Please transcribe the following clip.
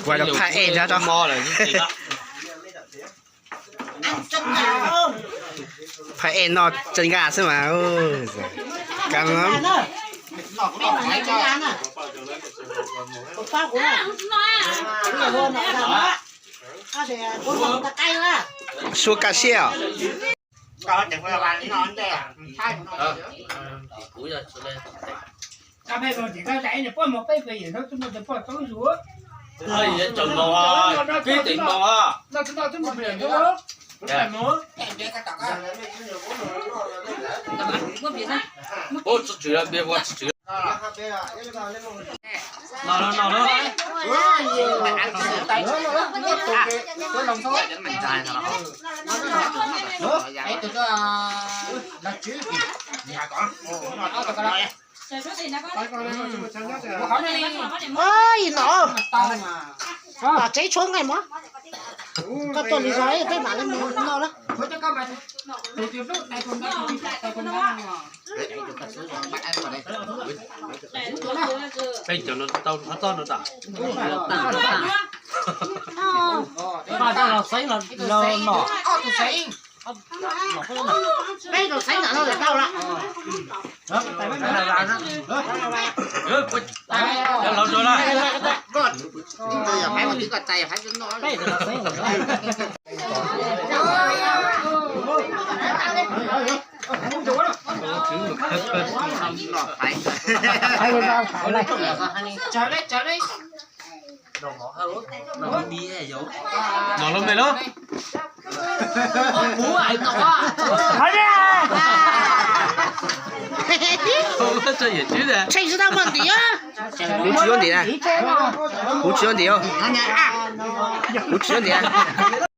Ua rau phaj ej nrog rau. Phaj ej no tseem nkaj xwb mas. Kam no. Sua kaj siab os. Oj, no, tom tsev tshuav nqaij mov, koj tuaj li zog peb mam li mus noj na. Peb cov no tau qhov txob no tas. Paj coj los xeeb los no. Peb los xeeb ntawm no lawm tau lawm. Cov laus zoo na. Mos loj me lub. Tshee tsis tau muaj ntim. Kuv tsis yuav ntim na. Kuv tsis yuav ntim. Kuv tsis yuav ntim.